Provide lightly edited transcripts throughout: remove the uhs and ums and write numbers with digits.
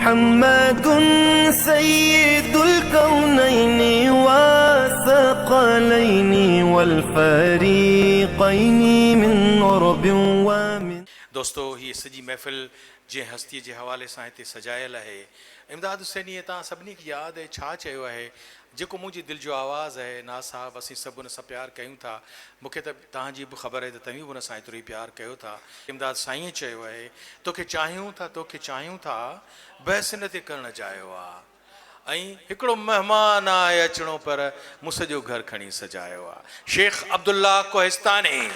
محمد سيد الڪونين والثقلين والفريقين من عرب ومن. دوستو هيء سڄي محفل جنهن هستيء جي حوالي سان هتي سجايل آهي، امداد حسينيء توهان سڀني کي ياد اهي ڇا چيو آهي، جيڪو منهنجي دل جو آواز اهي، ناز صاحب اسين سڀ ان سان پيار ڪيون ٿا، مون کي ته توهان جي به خبر اهي ته توهين به ان سان ايترو ئي پيار ڪيو ٿا. امداد سائينء چيو اهي، توکي چاهيون ٿا، توکي چاهيون ٿا، بحث ان تي ڪرڻ اجايو آ. ۽ هڪڙو مهمان آهي اچڻو پر مون سڄو گهر کڻي سجايو آ. شيخ عبدالله ڪوهستاني.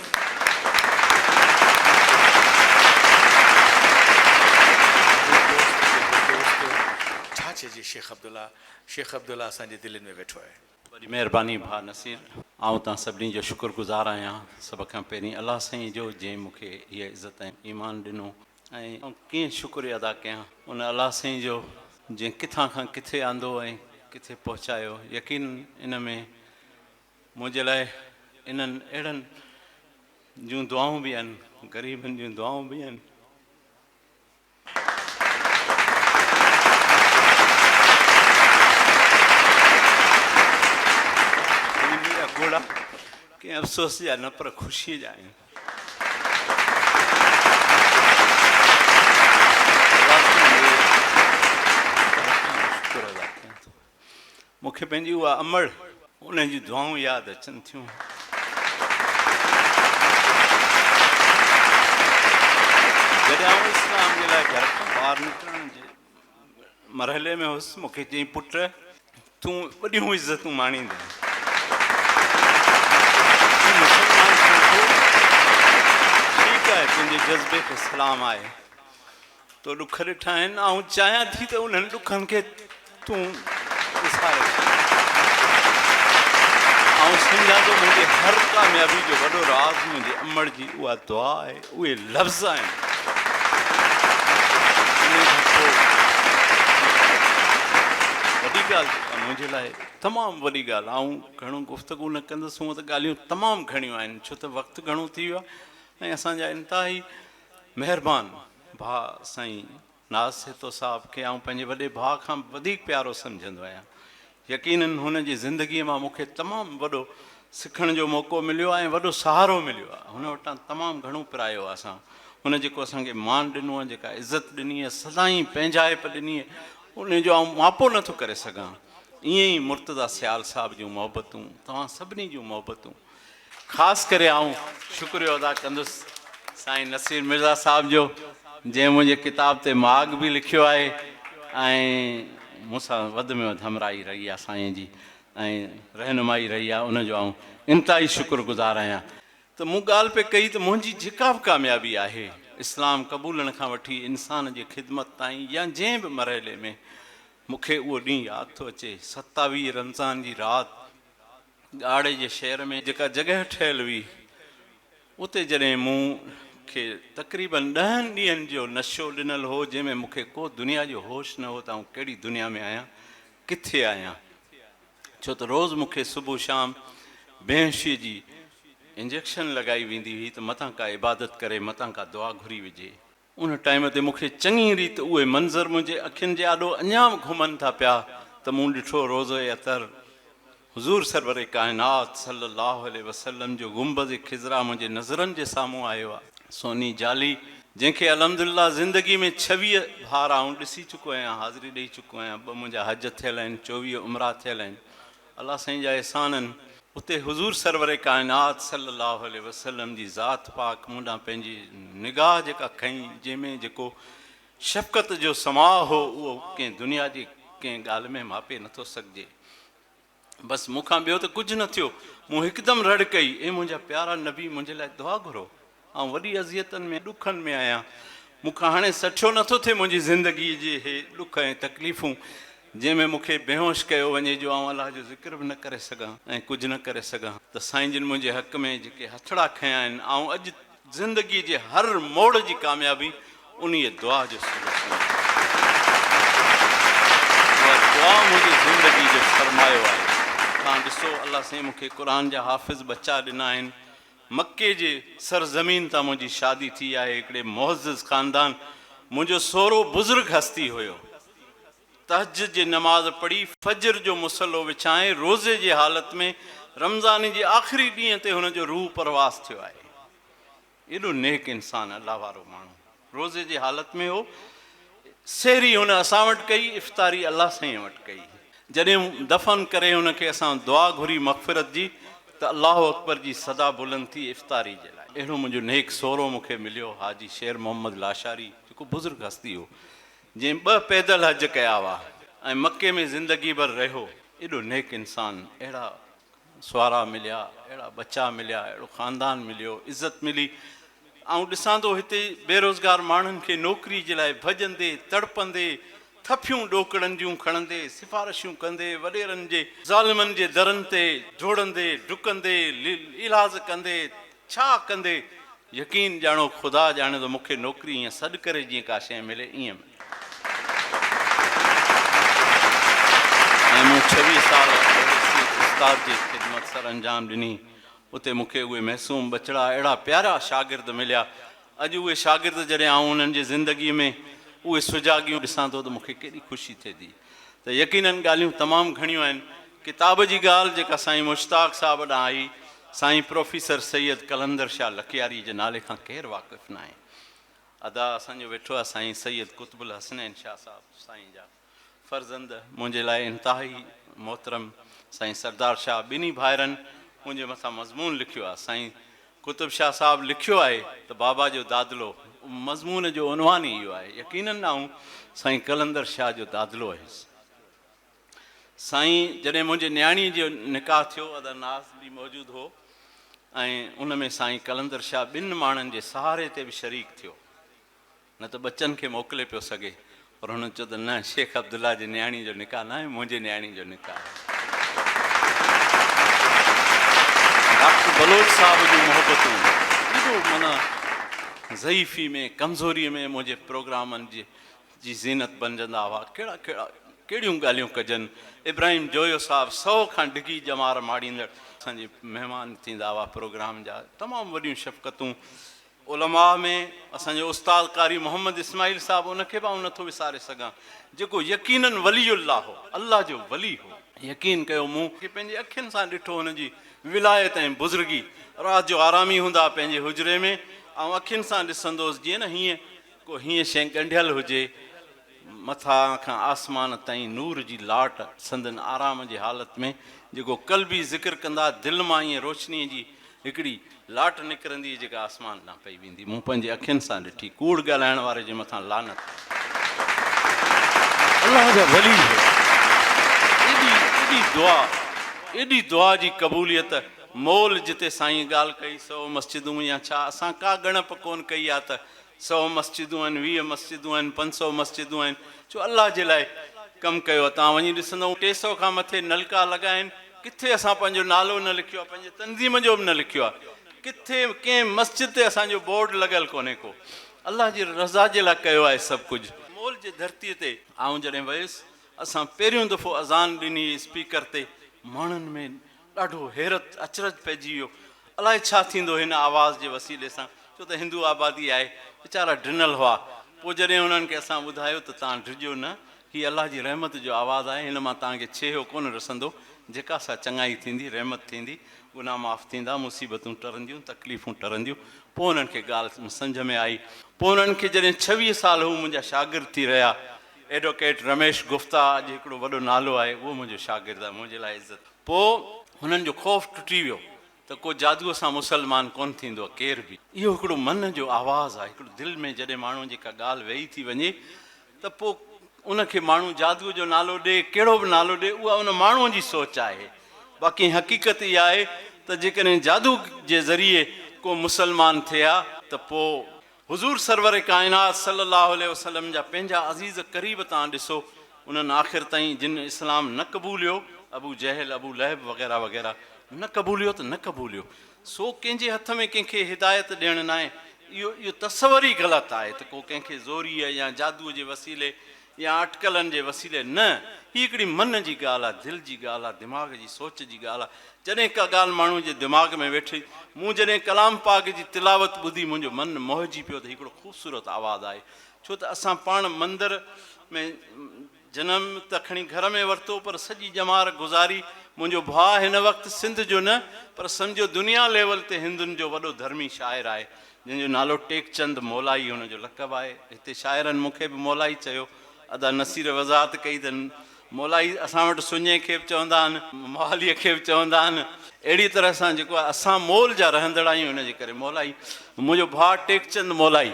ڇا چئجي شيخ عبدالله، شيخ عبدالله اسان جي دلين ۾ ويٺو آهي. وڏي مهرباني ڀاء نصير. آئون توهان سڀني جو شڪر گذار آهيان. سڀ کان پهرين الله سائين جو جنهن مون کي هيء عزت ۽ ايمان ڏنو ۽ آئون ڪيئن شڪر ادا ڪيان ان الله سائين جو جنهن ڪٿان کان ڪٿي آندو ۽ ڪٿي پهچايو. يقينن ان ۾ منهنجي لاء انهن اهڙن جون دعائون به آهن، غريبن جون دعائون به آهن. هي منهنجا ڳوڙها ڪنهن افسوس جا نه پر خوشيء جا آهن. الله سائين جي لکان شڪر ادا ڪيان ٿو. مون کي پنهنجي اها امڙ، انهن جون دعائون ياد اچن ٿيون. جڏهن آئون اسلام جي لاء گهر کان ٻاهر نڪرڻ جي مرحلي ۾ هوس، مون کي چيائين، پٽ، تون وڏيون عزتون ماڻيندين. تون مسلمان ٿين ٿو، ٺيڪ آهي، تنهنجي جذبي کي سلام آهي. تو ڏک ڏٺا آهن، آئون چاهيان ٿي ته انهن ڏکن کي تون وساري ڇڏ. آئون سمجهان ٿو منهنجي هر ڪاميابي جو وڏو راز منهنجي امڙ جي اها دعا آهي، اهي لفظ آهن. انهي کان پوء وڏي ڳالهه جيڪا منهنجي لاء تمام وڏي ڳالهه، آئون گهڻو گفتگو نه ڪندس، هونء ته ڳالهيون تمام گهڻيون آهن، ڇو ته وقت گهڻو ٿي ويو آهي ۽ اسان جا انتهائي مهربان ڀاء سائين ناز سهتو صاحب کي آئون پنهنجي وڏي ڀاء کان به وڌيڪ پيارو سمجهندو آهيان. يقينن هن جي زندگيء مان مون کي تمام وڏو سکڻ جو موقعو مليو آهي ۽ وڏو سهارو مليو آهي. هن وٽان تمام گهڻو پرايو آهي اسان. هن جيڪو اسان کي مان ڏنو آهي، جيڪا عزت ڏني آهي، سدائين پنهنجائپ ڏني آهي، ان جو آئون ماپو نه ٿو ڪري سگهان. ائين ئي مرتضيٰ سيال صاحب جون محبتون، توهان سڀني جون محبتون، خاص ڪري آئون شڪريو ادا ڪندس سائين نصير مرزا صاحب جو جنهن منهنجي ڪتاب تي مهاڳ به لکيو آهي ۽ مون سان وڌ ۾ وڌ همراهي رهي آهي سائين جي ۽ رهنمائي رهي آهي ان جو آئون انتهائي شڪر گذار آهيان. ته مون ڳالهه پئي ڪئي ته منهنجي جيڪا به ڪاميابي آهي اسلام قبولڻ کان وٺي انسان جي خدمت تائين يا جنهن به مرحلي ۾ مون کي اهو ڏينهن ياد ٿو اچي 27 رمضان جي رات ڳاڙهي جي شهر ۾ جيڪا جڳهه ٺهيل هئي، اتي جڏهن مون کي تقريباً ڏهن ڏينهن جو نشو ڏنل هو، جنهن ۾ مون کي ڪو دنيا جو هوش نه هو ته آئون ڪهڙي دنيا ۾ آهيان، ڪٿي آهيان، ڇو ته روز مون کي صبح شام بيهوشيء جي انجيڪشن لڳائي ويندي هئي ته متان ڪا عبادت ڪري، متان ڪا دعا گهري وجهي. ان ٽائيم تي مون کي چڱي ريت اهي منظر منهنجي اکين جي آڏو اڃا به گهمن ٿا پيا ته مون ڏٺو روضه اطهر حضور سرور ڪائنات صلي الله عليه وسلم جو گنبذ خضرا منهنجي نظرن جي سامهون آيو آ. سوني جالي جنهن کي الحمدلله زندگي ۾ 26 ڀار آئون ڏسي چڪو آهيان حاضري ڏئي چڪو آهيان ٻه منهنجا حج ٿيل آهن 24 عمرا ٿيل آهن الله سائين جا احسان آهن. اتي حضور سرور ڪائنات صلي الله عليه وسلم جي ذات پاڪ مون ڏانهن پنهنجي نگاهه جيڪا کنئي جنهن ۾ جيڪو شفقت جو سماء هو اهو ڪنهن دنيا جي ڪنهن ڳالهه ۾ ماپي نٿو سگهجي. بس مون کان ٻيو ته ڪجهه نه ٿيو مون هڪدم رڙ ڪئي اي منهنجا پيارا نبي منهنجي لاء دعا گهرو. آئون وڏي اذيتن ۾ ڏکن ۾ آهيان. مون کان هاڻي سٺيو نٿو ٿئي منهنجي زندگيء جي هي ڏک ۽ تڪليفون جنهن ۾ مون کي بيهوش ڪيو وڃي جو آئون الله جو ذڪر به نه ڪري سگهان ۽ ڪجهه نه ڪري سگهان ته سائين جن منهنجي حق ۾ جيڪي هٿڙا کنيا آهن آئون اڄ زندگيء جي هر موڙ جي ڪاميابي انهيء دعا جو صلو سمجهان ٿو. اها دعا منهنجي زندگيء جو سرمايو آهي. توهان ڏسو الله سائين مون کي قرآن جا حافظ ٻچا ڏنا آهن. مڪي جي سرزمين تان منهنجي شادي ٿي آهي، هڪڙي معزز خاندان، منهنجو سهرو بزرگ هستي هيو. تهجد جي نماز پڙهي فجر جو مصلو وڇائي روزي جي حالت ۾ رمضان جي آخري ڏينهن تي هن جو روح پرواز ٿيو آهي. ايڏو نيڪ انسان الله وارو ماڻهو روزي جي حالت ۾ هو. سحري هن اسان وٽ ڪئي افطاري الله سائين وٽ ڪئي. جڏهن دفن ڪري هن کي اسان دعا گهري مغفرت جي ته الله اڪبر جي صدا بلند ٿي افطاري جي لاء. اهڙو منهنجو نيڪ سهرو مون کي مليو حاجي شير محمد لاشاري جيڪو بزرگ هستي هو جنهن ٻه پيدل حج ڪيا هئا ۽ مڪي ۾ زندگي ڀر رهيو. ايڏو نيڪ انسان اهڙا سهارا مليا، اهڙا ٻچا مليا، اهڙو خاندان مليو، عزت ملي. آئون ڏسان ٿو هتي بيروزگار ماڻهن کي نوڪري جي لاء ڀڄندي، تڙپندي، ٿڦيون ڏوڪڙن جون کڻندي، سفارشون ڪندي، وڏيرن جي ظالمن جي درن تي ڊوڙندي، ڊڪندي، ايلاز ڪندي، ڇا ڪندي، يقين ڄاڻو خدا ڄاڻي ٿو مون کي نوڪري ائين سڏ ڪري جيئن ڪا شيء ملي ائين ملي. ۽ مون ڇويهه سال بحيثيت استاد جي خدمت سر انجام ڏني. اتي مون کي اهي معصوم ٻچڙا اهڙا پيارا شاگرد مليا. اڄ اهي شاگرد جڏهن آئون انهن جي زندگيء ۾ اهي سجاڳيون ڏسان ٿو ته مون کي ڪيڏي خوشي ٿئي ٿي ته يقينن ڳالهيون تمام گهڻيون آهن. ڪتاب جي ڳالهه جيڪا سائين مشتاق صاحب ڏانهن آئي، سائين پروفيسر سيد قلندر شاهه لڪياري جي نالي کان ڪير واقف ناهي. ادا اسان جو ويٺو آ سائين سيد قطب الحسنين شاهه صاحب سائين جا فرزند منهنجي لاء انتهائي محترم سائين سردار شاهه ٻنهي ڀائرن منهنجي مٿان مضمون لکيو آ سائين قطب شاهه صاحب لکيو آهي ته بابا جو دادلو مضمون جو عنوان ئي اهو آهي يقينن آئون سائين قلندر شاهه جو دادلو هيس سائين جڏهن منهنجي نياڻيء جو نڪاح ٿيو ادا ناز به موجود هو ۽ ان ۾ سائين قلندر شاهه ٻن ماڻهن جي سهاري تي به شريڪ ٿيو نه ته ٻچن کي موڪلي پيو سگهي پر هن چيو ته نه شيخ عبدالله جي نياڻيء جو نڪاح ناهي منهنجي نياڻيء جو نڪاح آهي. ڊاڪٽر بلوچ صاحب جون محبتون ايڏو معنيٰ ضعيفي ۾ ڪمزوريء ۾ منهنجي پروگرامن جي جي زينت بنجندا هئا. ڪهڙا ڪهڙا ڪهڙيون ڳالهيون ڪجن. ابراهيم جويو صاحب سئو کان ڊگهي ڄمار ماڙيندڙ اسان جي مهمان ٿيندا هئا پروگرام جا تمام وڏيون شفقتون علماء ۾ اسان جو استاد قاري محمد اسماعيل صاحب ان کي به آئون نٿو وساري سگهان جيڪو يقينن ولي الله هو الله جو ولي هو. يقين ڪيو مون کي پنهنجي اکين سان ڏٺو هن جي ولايت ۽ بزرگي رات جو آرامي هوندا هئا پنهنجي حجري ۾ آئون اکين سان ڏسندو هوس جيئن نه هيئن ڪو هيئن شيء ڳنڍيل هجي، مٿان کان آسمان تائين نور جي لاٽ سندن آرام جي حالت ۾ جيڪو قلبي ذڪر ڪندا، دل مان ائين روشنيء جي هڪڙي لاٽ نڪرندي جيڪا آسمان ڏانهن پئي ويندي. مون پنهنجي اکين سان ڏٺي. ڪوڙ ڳالهائڻ واري جي مٿان لعنت. الله جا ولي هئا. ايڏي ايڏي دعا، ايڏي دعا جي قبوليت. مول جتي سائين ڳالهه ڪئي سو مسجدون يا ڇا اسان ڪا ڳڻپ ڪونه ڪئي آ ته سئو مسجدون آهن، 20 مسجدون آهن، 500 مسجدون آهن، ڇو الله جي لاء ڪم ڪيو آهي، توهان وڃي ڏسندؤ 300 کان مٿي نلڪا لڳا آهن، ڪٿي اسان پنهنجو نالو نه لکيو آهي، پنهنجي تنظيم جو به نه لکيو آهي، ڪٿي ڪنهن مسجد تي اسان جو بورڊ لڳل ڪونهي ڪو، الله جي رضا جي لاء ڪيو آهي سڀ ڪجهه. مول جي ڌرتيء تي آئون جڏهن ويس، اسان پهريون دفعو اذان ڏني اسپيڪر تي، ماڻهن ۾ ڏاڍو حيرت اچرج پئجي ويو، الائي ڇا ٿيندو هن آواز جي وسيلي سان، ڇو ته هندو آبادي آهي، ويچارا ڊنل هئا. پوء جڏهن انهن کي اسان ٻڌايو ته توهان ڊڄو نه، هي الله جي رحمت جو آواز آهي، هن مان توهان کي ڇيهو ڪونه رسندو، جيڪا سا چڱائي ٿيندي، رحمت ٿيندي، گناهه معاف ٿيندا، مصيبتون ٽرنديون، تڪليفون ٽرنديون. پوء انهن کي ڳالهه سمجهه ۾ آئي. پوء انهن کي جڏهن 26 سال هو منهنجا شاگرد ٿي رهيا. ايڊوڪيٽ رميش گفتا اڄ هڪڙو وڏو نالو آهي، اهو منهنجو شاگرد آهي، منهنجي لاء عزت. پوء هنن جو خوف ٽٽي ويو ته ڪو جادوء سان مسلمان ڪونه ٿيندو آهي ڪير به. اهو هڪڙو من جو آواز آهي، هڪڙو دل ۾ جڏهن ماڻهوء جي ڪا ڳالهه ويهي ٿي وڃي ته پوء ان کي ماڻهو جادوء جو نالو ڏي، ڪهڙو به نالو ڏي، اها ان ماڻهوء جي سوچ آهي. باقي حقيقت اها آهي ته جيڪڏهن جادو جي ذريعي ڪو مسلمان ٿئي ها ته پوء حضور سرور ڪائنات صلّي اللّٰه عليه وسلّم جا پنهنجا عزيز قريب تان ڏسو انهن آخر تائين جن اسلام نه قبوليو ابو جهل ابو لهب وغيره وغيره نه قبوليو ته نه قبوليو سو ڪنهن جي هٿ ۾ ڪنهن کي هدايت ڏيڻ ناهي اهو اهو تصور ئي غلط آهي ته ڪو ڪنهن کي زوريء يا جادوء جي وسيلي يا اٽڪلن جي وسيلي نه، هي هڪڙي من جي ڳالهه آهي، دل جي ڳالهه آهي، دماغ جي سوچ جي ڳالهه آهي. جڏهن ڪا ڳالهه ماڻهوء جي دماغ ۾ ويٺي، مون جڏهن ڪلام پاڪ جي تلاوت ٻڌي منهنجو من موهجي پيو ته هي هڪڙو خوبصورت آواز آهي، ڇو ته اسان پاڻ مندر ۾ جنم ته کڻي گهر ۾ ورتو پر سڄي ڄمار گذاري. منهنجو ڀاء هن وقت سنڌ جو نه پر سمجهو دنيا ليول تي هندن جو وڏو ڌرمي شاعر آهي جنهن جو نالو ٽيڪچند مولائي هن جو لقب آهي. هتي شاعرن مون کي به مولائي چيو. ادا نصير وضاحت ڪئي ته مولائي اسان وٽ سڃي کي به چوندا آهن، مواليء کي به چوندا آهن. اهڙيء طرح سان جيڪو آهي اسان مول جا رهندڙ آهيون ان جي ڪري مولائي. منهنجو ڀاء ٽيڪچند مولائي.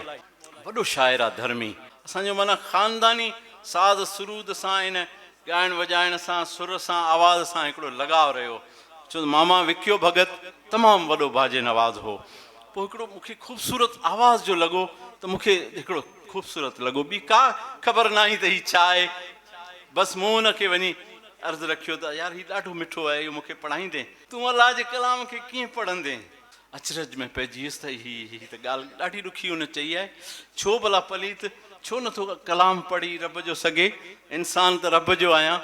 وڏو شاعر آ ڌرمي. اسان جو معنيٰ خانداني ساز سرود سان ان ڳائڻ وڄائڻ سان سر سان آواز سان هڪڙو لڳاء رهيو ڇو ته ماما وڪيو ڀڳت تمام وڏو باجي نواز هو پوء هڪڙو مون کي خوبصورت آواز جو لڳو ته مون کي هڪڙو خوبصورت لڳو ٻي ڪا خبر ناهي ته هي ڇا آهي بس مون ان کي وڃي عرض رکيو ته يار هي ڏاڍو مٺو آهي اهو مون کي پڙهائيندين تون الله جي ڪلام کي ڪيئن پڙهندين. اچرج ۾ پئجي ويس ته هي هي ته ڳالهه ڏاڍي ڏکي هن چئي آهي. ڇو ڀلا پليت ڇو نه ٿو ڪلام پڙهي رب جو سگهي. انسان ته رب جو آهيان.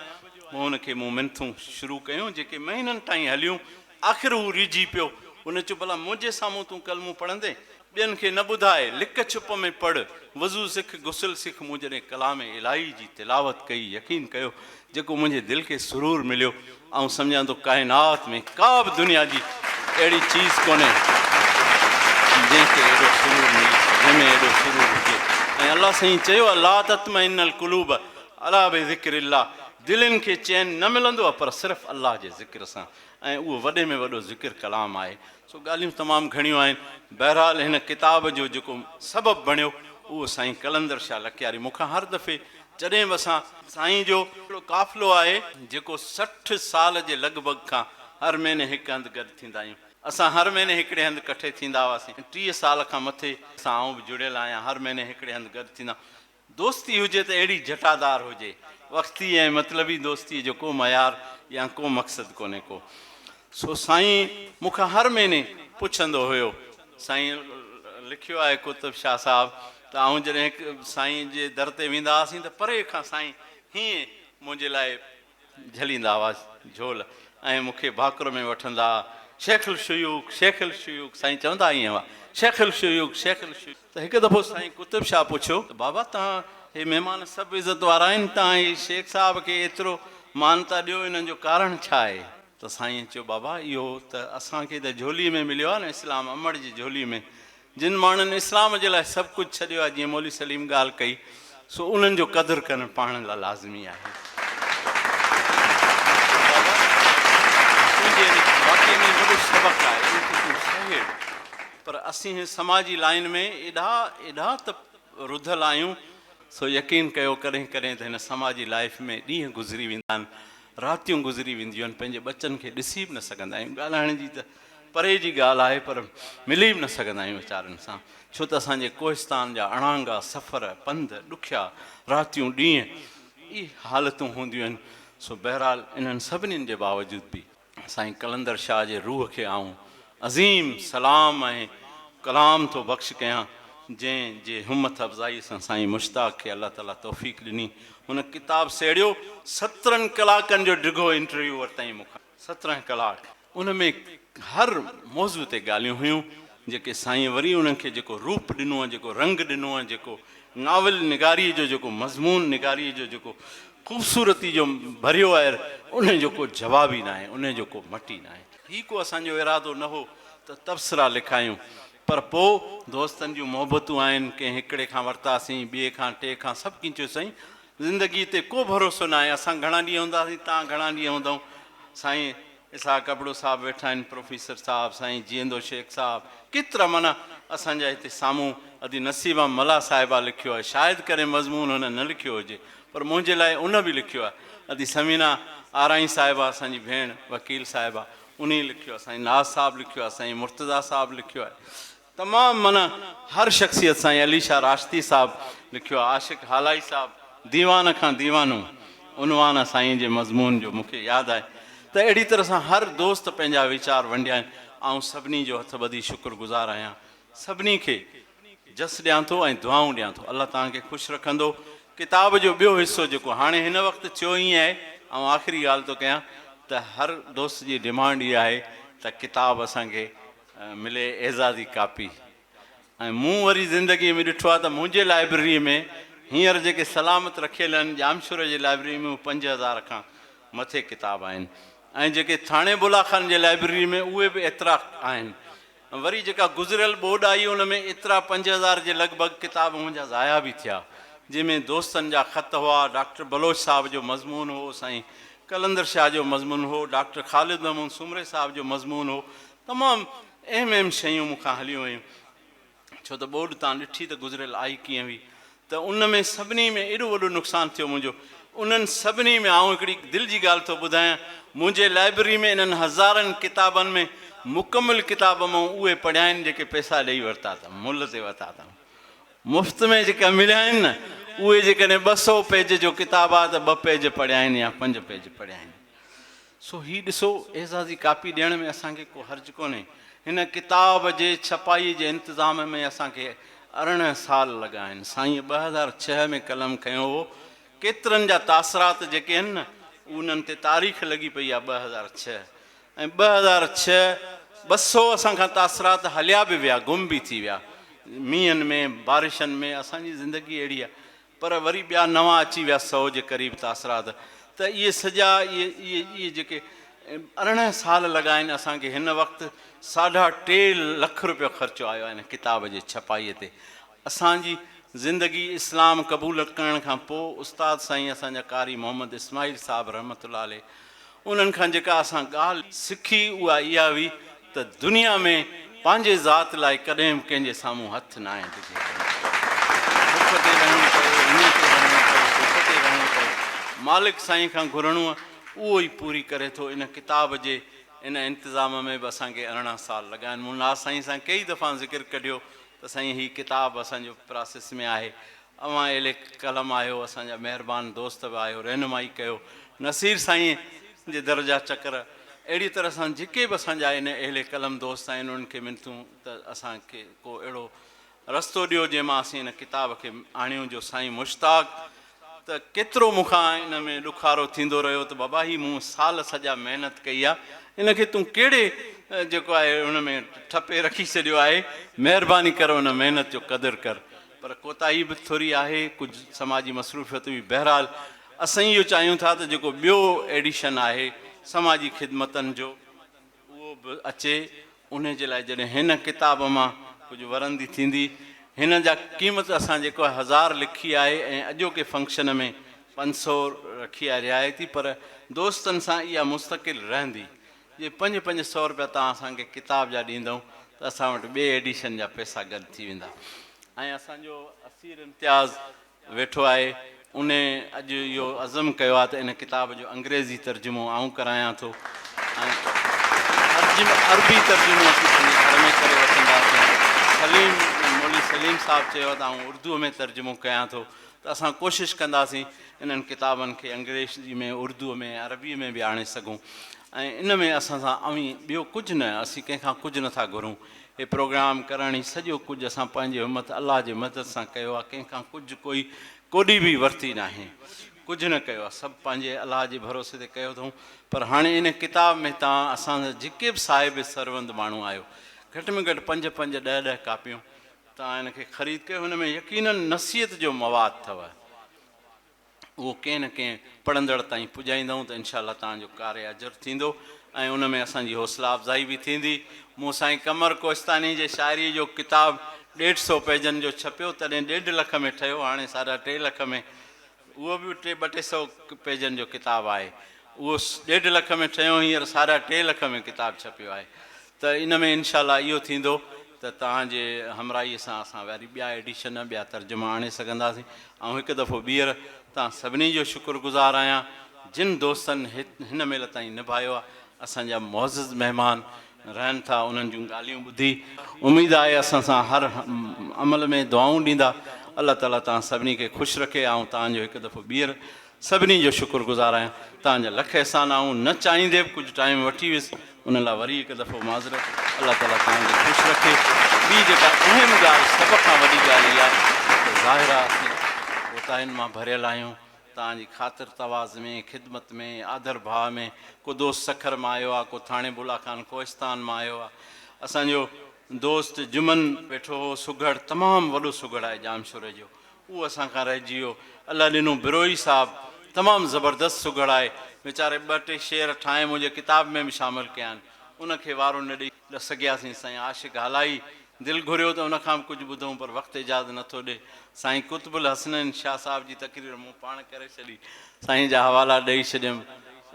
مون هن کي مون منٿون شروع ڪيون جيڪي مهينن تائين هليون. آخر هو ريجهي پيو. هن چيو ڀلا منهنجي سامهون تون ڪلمو پڙهندين؟ ٻين کي نه ٻڌاء، لڪ ڇپ ۾ پڙهه، وضو سک، غسل سک. مون جڏهن ڪلام الاهي جي تلاوت ڪئي يقين ڪيو جيڪو منهنجي دل کي سرور مليو، آئون سمجهان ٿو ڪائنات ۾ ڪا به دنيا جي اهڙي چيز ڪونهي جنهن کي ايڏو سرور ملي جنهن ۾ ايڏو سرور هجي ۽ الله سائين چيو آهي لا تطمئن القلوب الا بذڪر الله دلين کي چين نه ملندو آهي پر صرف الله جي ذڪر سان ۽ اهو وڏي ۾ وڏو ذڪر ڪلام آهي سو ڳالهيون تمام گهڻيون آهن. بهرحال هن ڪتاب جو جيڪو سبب بڻيو اهو سائين قلندر شاهه لڪياري مون کان هر دفعي جڏهن به اسان سائين جو هڪڙو قافلو آهي جيڪو 60 سال جي لڳ ڀڳ کان هر مهيني هڪ هنڌ گڏ ٿيندا آهيون. اسان هر مهيني هڪڙي هنڌ ڪٺي ٿيندا هئاسين. 30 سال کان مٿي سان آئون به جڙيل آهيان. هر مهيني هڪڙي هنڌ گڏ ٿيندا دوستي هجي ته اهڙي جٽادار هجي. وقتي ۽ مطلبي دوستيء جو ڪو معيار يا ڪو مقصد ڪونهي ڪو. سو سائين مون کان هر مهيني پڇندو هيو. سائين لکيو آهي قطب شاهه صاحب ته آئون جڏهن سائين جي در تي ويندا هئاسين ته پري کان سائين هيئن منهنجي لاء جهليندا هئا جهول ۽ مون کي ڀاڪر ۾ وٺندا ها، شيخ الشيوخ، شيخ الشيوخ، سائين چوندا ائين هئا، شيخ الشيوخ، شيخ الشيوخ. ته هڪ دفعو سائين قطب شاهه پڇيو ته بابا توهان هي مهمان سڀ عزت وارا آهن، توهان هي شيخ صاحب کي ايترو مان ٿا ڏيو انهن جو ڪارڻ ڇا آهي؟ ته سائين چيو بابا اهو ته اسان کي ته جهولي ۾ مليو آهي نه اسلام امڙ جي جهولي ۾، جن ماڻهن اسلام جي لاء سڀ ڪجهه ڇڏيو آهي جيئن مولوي سليم ڳالهه ڪئي سو انهن جو قدر ڪرڻ پاڻ لاء لازمي آهي. بابا تنهنجي ان واقعي ۾ وڏو سبق آهي ان کي تون سهيڙ پر اسين هن سماجي لائين ۾ ايڏا ايڏا ته رڌل آهيون سو يقين ڪيو ڪڏهن ڪڏهن ته هن سماجي لائيف ۾ ڏينهن گذري ويندا آهن راتيون گذري وينديون آهن پنهنجي ٻچن کي ڏسي به نه سگهندا آهيون ڳالهائڻ جي ته پري جي ڳالهه آهي پر ملي به نه سگهندا آهيون ويچارن سان ڇو ته اسان جي ڪوهستان جا اڻانگا سفر، پنڌ، ڏکيا راتيون ڏينهن اهي حالتون هونديون آهن سو بهرحال انهن سڀنين جي باوجود به سائين قلندر شاهه جي روح کي آئون عظيم سلام ۽ ڪلام ٿو بخش ڪيان جنهن جي همٿ افزائي سان سائين مشتاق کي الله تعالي توفيق ڏني هن ڪتاب سهيڙيو سترهن ڪلاڪن جو ڊگهو انٽرويو ورتائين مون کان 17 ڪلاڪ ان ۾ هر موضوع تي ڳالهيون هيون جيڪي سائين وري انهن کي جيڪو روپ ڏنو ۽ جيڪو رنگ ڏنو ۽ جيڪو ناول نگاريء جو جيڪو مضمون نگاريء جو جيڪو خوبصورتي جو ڀريو آهي انهي جو ڪو جواب ئي ناهي انهي جو ڪو مٽ ئي ناهي. هي ڪو اسان جو ارادو نه هو ته تبصرا لکايون پر پوء دوستن جون محبتون آهن ڪنهن هڪڙي کان ورتاسين ٻئي کان ٽئي کان سڀ ڪنهن چيو سائين زندگي تي ڪو ڀروسو ناهي اسان گهڻا ڏينهن هونداسين توهان گهڻا ڏينهن هوندؤ سائين اسحاق ابڙو صاحب ويٺا آهن پروفيسر صاحب سائين جيئندو شيخ صاحب ڪيترا معنيٰ اسان جا هتي سامهون ادي نصيبه ملاح صاحبه لکيو آهي شايد ڪڏهن مضمون هن نه لکيو هجي پر منهنجي لاء ان به لکيو آهي ادي ثمينه آرائين صاحبه اسان جي ڀيڻ وڪيل صاحبه انهي لکيو آهي سائين ناز صاحب لکيو آهي سائين مرتضيٰ صاحب لکيو آهي تمام معنيٰ هر شخصيت سائين علي شاهه راشدي صاحب لکيو آهي عاشق هالائي صاحب ديوان کان ديوانو عنوان سائين جي مضمون جو مون کي ياد آهي ته اهڙي طرح سان هر دوست پنهنجا ويچار ونڊيا آهن آئون سڀني جو هٿ ٻڌي شڪر گذار آهيان سڀني کي جس ڏيان ٿو ۽ دعائون ڏيان ٿو الله توهان کي خوش رکندو ڪتاب جو ٻيو حصو جيڪو هاڻي هن وقت ٿيو ائين آهي آئون آخري ڳالهه ٿو ڪيان ته هر دوست جي ڊمانڊ اها آهي ته ڪتاب اسان کي ملي اعزازي ڪاپي ۽ مون وري زندگيء ۾ ڏٺو آهي ته منهنجي لائبرريء ۾ هينئر جيڪي سلامت رکيل آهن ڄامشوري جي لائبريري ۾ اهي 5000 کان مٿي ڪتاب آهن ۽ جيڪي ٿاڻي بولا خان جي لائبريري ۾ اهي به ايترا آهن. وري جيڪا گذريل ٻوڏ آئي ان ۾ ايترا 5000 جي لڳ ڀڳ ڪتاب منهنجا ضايع به ٿيا جنهن ۾ دوستن جا خط هئا، ڊاڪٽر بلوچ صاحب جو مضمون هو، سائين قلندر شاهه جو مضمون هو، ڊاڪٽر خالد محمود سومري صاحب جو مضمون هو، تمام اهم اهم شيون مون کان هليون ويون. ڇو ته ٻوڏ تان ڏٺي ته گذريل آئي ڪيئن هئي ته ان ۾ سڀني ۾ ايڏو وڏو نقصان ٿيو منهنجو انهن سڀني ۾ آئون هڪڙي دل جي ڳالهه ٿو ٻڌايان منهنجي لائبرري ۾ انهن هزارن ڪتابن ۾ مڪمل ڪتاب مون اهي پڙهيا آهن جيڪي پئسا ڏئي ورتا اٿم ملهه تي ورتا اٿم مفت ۾ جيڪا مليا آهن نه اهي جيڪڏهن 200 پيج جو ڪتاب آهي ته 2 پيج پڙهيا آهن يا 5 پيج پڙهيا آهن. سو هي ڏسو اعزازي ڪاپي ڏيڻ ۾ اسان کي ڪو حرج ڪونهي. هن ڪتاب جي ڇپائيء جي انتظام ۾ اسان کي 18 سال لڳا آهن. سائينء 2006 ۾ قلم کنيو هو. ڪيترن جا تاثرات جيڪي آهن نه انهن تي تاريخ لڳي پئي آهي 2006 ۽ 2006 200 اسان کان تاثرات هليا به ويا گم به ٿي ويا مينهن ۾ بارشن ۾ اسان جي زندگي اهڙي آهي پر وري ٻيا نوان اچي ويا سئو جي قريب تاثرات ته اهي سڄا اهي اهي اهي جيڪي 18 سال لڳا آهن اسان کي هن وقت ساڍا ٽي لک روپيو خرچو آيو آهي هن ڪتاب جي ڇپائي تي اسان جي زندگي اسلام قبول ڪرڻ کان پوء استاد سائين اسان جا قاري محمد اسماعيل صاحب رحمة الله عليه انهن کان جيڪا اسان ڳالهه سکي اها اها هئي ته دنيا ۾ پنهنجي ذات لاء ڪڏهن به ڪنهن جي سامهون هٿ ناهي ڊگهيرڻو. بک تي رهڻو پئي، اڃ تي رهڻو پئي، بک تي رهڻو پئي، مالڪ سائين کان گهرڻو اهو ئي پوري ڪري ٿو. ان ڪتاب جي ان انتظام ۾ به اسان کي 18 سال لڳا آهن. مون ناز سائين سان ڪيئي دفعا ذڪر ڪڍيو ته سائين هي ڪتاب اسان جو پراسيس ۾ آهي، اوهان اهل قلم آهيو، اسان جا مهربان دوست به آهيو، رهنمائي ڪيو. نصير سائين جي در جا چڪر اهڙي طرح سان جيڪي به اسان جا ان اهل قلم دوست آهن انهن کي منٿون ته اسان کي ڪو اهڙو رستو ڏيو جنهن مان اسين ان ڪتاب کي آڻيون جو سائين مشتاق ته ڪيترو مون کان ان ۾ ڏکارو ٿيندو رهيو ته بابا هي مون سال سڄا محنت ڪئي آ ان کي تون ڪهڙي جيڪو آهي ان ۾ ٺپي رکي ڇڏيو آهي مهرباني ڪر ان محنت جو قدر ڪر پر ڪوتاهي به ٿوري آهي ڪجهه سماجي مصروفيت به بهرحال اسين اهو چاهيون ٿا ته جيڪو ٻيو ايڊيشن آهي سماجي خدمتن جو اهو به اچي انهي جي لاء جڏهن هن ڪتاب مان ڪجهه ورندي ٿيندي هن جا قيمت اسان جيڪو هزار لکي آهي ۽ اڄوڪي فنڪشن ۾ 500 رکي آهي رعايتي پر دوستن سان اها مستقل رهندي جي پنج پنج سئو رپيا توهان اسان کي ڪتاب جا ڏيندؤ ته اسان وٽ ٻئي ايڊيشن جا پئسا گڏ ٿي ويندا ۽ اسان جو اسير امتياز ويٺو آهي ان اڄ اهو عزم ڪيو آهي ته ان ڪتاب جو انگريزي ترجمو آئون ڪرايان ٿو ۽ عربي ترجمو اسين پنهنجي گهر ۾ ڪري وٺنداسين. سليم مولوي سليم صاحب چيو آهي ته آئون اردوء ۾ ترجمو ڪيان ٿو ته اسان ڪوشش ڪنداسين انهن ڪتابن کي انگريزي ۾ اردوء ۾ عربيء ۾ به آڻي سگهون ۽ ان ۾ اسان سان اوهين ٻيو ڪجهه نه اسين ڪنهن کان ڪجهه نٿا گهرون هي پروگرام ڪرڻ هي سڄو ڪجهه اسان پنهنجي همت الله جي مدد سان ڪيو آهي ڪنهن کان ڪجهه ڪوئي ڪوڏي به ورتي ناهي ڪجهه نه ڪيو آهي سڀ پنهنجي الله جي ڀروسي تي ڪيو اٿئون پر هاڻي ان ڪتاب ۾ توهان اسان سان جيڪي به صاحب سروند ماڻهو آهيو گهٽ ۾ گهٽ پنج پنج ڏهه ڏهه ڪاپيون توهان ان کي خريد ڪيو هن ۾ يقينن نصيحت جو مواد اٿو اهو ڪنهن نه ڪنهن پڙهندڙ تائين پڄائيندؤ ته انشاء الله توهان جو ڪاري اجر ٿيندو ۽ ان ۾ اسان جي حوصلا افزائي به ٿيندي. مون سائين قمر ڪوهستاني جي شاعريء جو ڪتاب ڏيڍ سئو پيجن جو ڇپيو تڏهن ڏيڍ لک ۾ ٺهيو هاڻي ساڍا ٽي لک ۾ اهو به ٽي ٻه ٽي سئو پيجن جو ڪتاب آهي اهو ڏيڍ لک ۾ ٺهيو هينئر ساڍا ٽي لک ۾ ڪتاب ڇپيو آهي ته ان ۾ انشاء الله اهو ٿيندو ته توهان جي همراهيء سان اسان وري ٻيا ايڊيشن ٻيا ترجما آڻي سگهنداسين. آئون هڪ دفعو ٻيهر توهان سڀني جو شڪر گذار آهيان جن دوستن هن مهل تائين نڀايو آهي. اسان جا معزز مهمان رهن ٿا انهن جون ڳالهيون ٻڌي اميد آهي اسان سان هر عمل ۾ دعائون ڏيندا. الله تعالي توهان سڀني کي خوش رکي. آئون توهان جو هڪ دفعو ٻيهر سڀني جو شڪر گذار آهيان. توهان جا لک احسان. آئون نه چاهيندي به ڪجهه ٽائيم وٺي ويس ان لاء وري هڪ دفعو معذرت. الله تعالي توهان کي خوش رکي. ٻي جيڪا اهم ڳالهه سڀ کان وڏي ڳالهه اها ته ظاهر آهي اسين ڪوتاهين مان ڀريل آهيون. توهان جي خاطر تواض ۾ خدمت ۾ آڌر ڀاء ۾ ڪو دوست سکر مان آيو آهي ڪو ٿاڻي بولا خان ڪوهستان مان آيو آهي. اسان جو دوست جمن ويٺو هو سگهڙ تمام وڏو سگهڙ آهي ڄامشوري جو. اهو اسان کان رهجي ويو. الله ڏنو بروهي صاحب تمام زبردست سگهڙ آهي. ويچاري ٻه ٽي شعر ٺاهي منهنجي ڪتاب ۾ به شامل ڪيا آهن. ان کي وارو نه ڏئي سگهياسين. سائين عاشق هالائي دل گهريو ته ان کان به ڪجهه ٻڌون پر وقت اجازت نه ٿو ڏئي. سائين قطب الحسنين شاهه صاحب جي تقرير مون پاڻ ڪري ڇڏي. سائين جا حوالا ڏئي ڇڏيم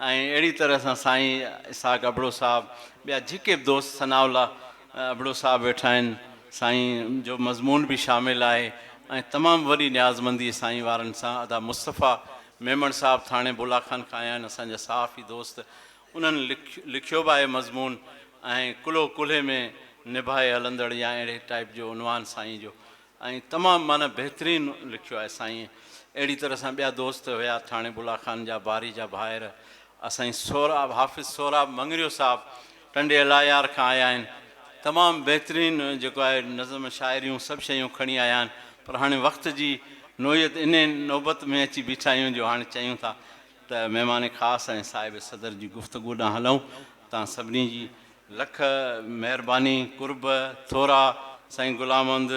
۽ اهڙي طرح سان سائين اسحاق ابڙو صاحب ٻيا جيڪي به دوست ثناء الله ابڙو صاحب ويٺا آهن سائين جو مضمون به شامل آهي ۽ تمام وڏي نيازمندي سائين وارن سان ادا مصطفيٰ ميمڻ صاحب ٿاڻي بولا خان کان آيا آهن اسان جا صحافي دوست انهن لکيو به آهي مضمون ۽ ڪلهو ڪلهي ۾ نڀائي هلندڙ يا اهڙي ٽائيپ جو عنوان سائين جو ۽ تمام معنيٰ بهترين لکيو آهي سائين اهڙي طرح سان ٻيا دوست هيا ٿاڻي بولا خان جا باري جا ڀائر اسائين سهراب حافظ سهراب مڱريو صاحب ٽنڊي الله يار کان آيا آهن تمام بهترين جيڪو آهي نظم شاعريون سڀ شيون کڻي آيا آهن پر هاڻي وقت جي نوعيت انهي نوبت ۾ اچي بيٺا آهيون جو هاڻي چاهيون ٿا ته مهمان خاص ۽ صاحب صدر جي گفتگو ڏانهن هلون تان سڀني جي لک مهرباني قرب ٿورا سائين غلام محمد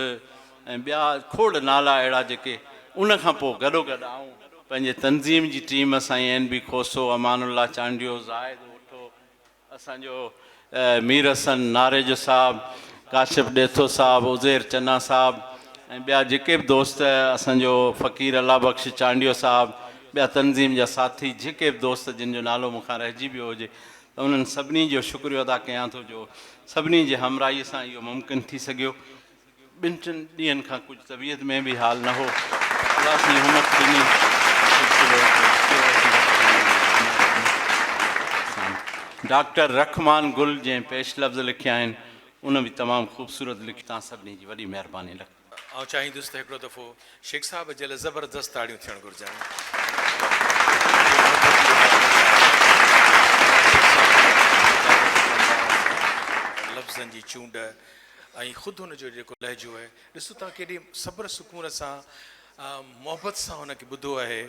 ۽ ٻيا کوڙ نالا اهڙا جيڪي ان کان پوء گڏوگڏ آئون پنهنجي تنظيم جي ٽيم سائين اين بي کوسو امان الله چانڊيو زاهد اوٺو اسان جو مير حسن ناريجو صاحب ڪاشف ڏيٿو صاحب عزير چنا صاحب ۽ ٻيا جيڪي به دوست اسان جو فقير الله بخش چانڊيو صاحب ٻيا تنظيم جا ساٿي جيڪي به دوست جن جو نالو مون کان رهجي ويو هجي ته انهن سڀني جو شڪريو ادا ڪيان ٿو جو سڀني جي همراهي سان اهو ممڪن ٿي سگهيو. ٻن ٽن ڏينهن کان ڪجهه طبيعت ۾ به حال نه هو. الله سائين همت ڏني ته سلسلو ڊاڪٽر رحمان گل جنهن پيش لفظ لکيا آهن ان به تمام خوبصورت لکيا. توهان سڀني جي وڏي مهرباني لک. آئون چاهيندس ته هڪڙو دفعو شيخ صاحب جي لاء زبردست تاڙيون ٿيڻ گهرجن. لفظن جي چونڊ ۽ خود هن جو جيڪو لهجو آهي ڏسو توهان ڪيڏي صبر سڪون سان محبت سان هن کي ٻڌو آهي.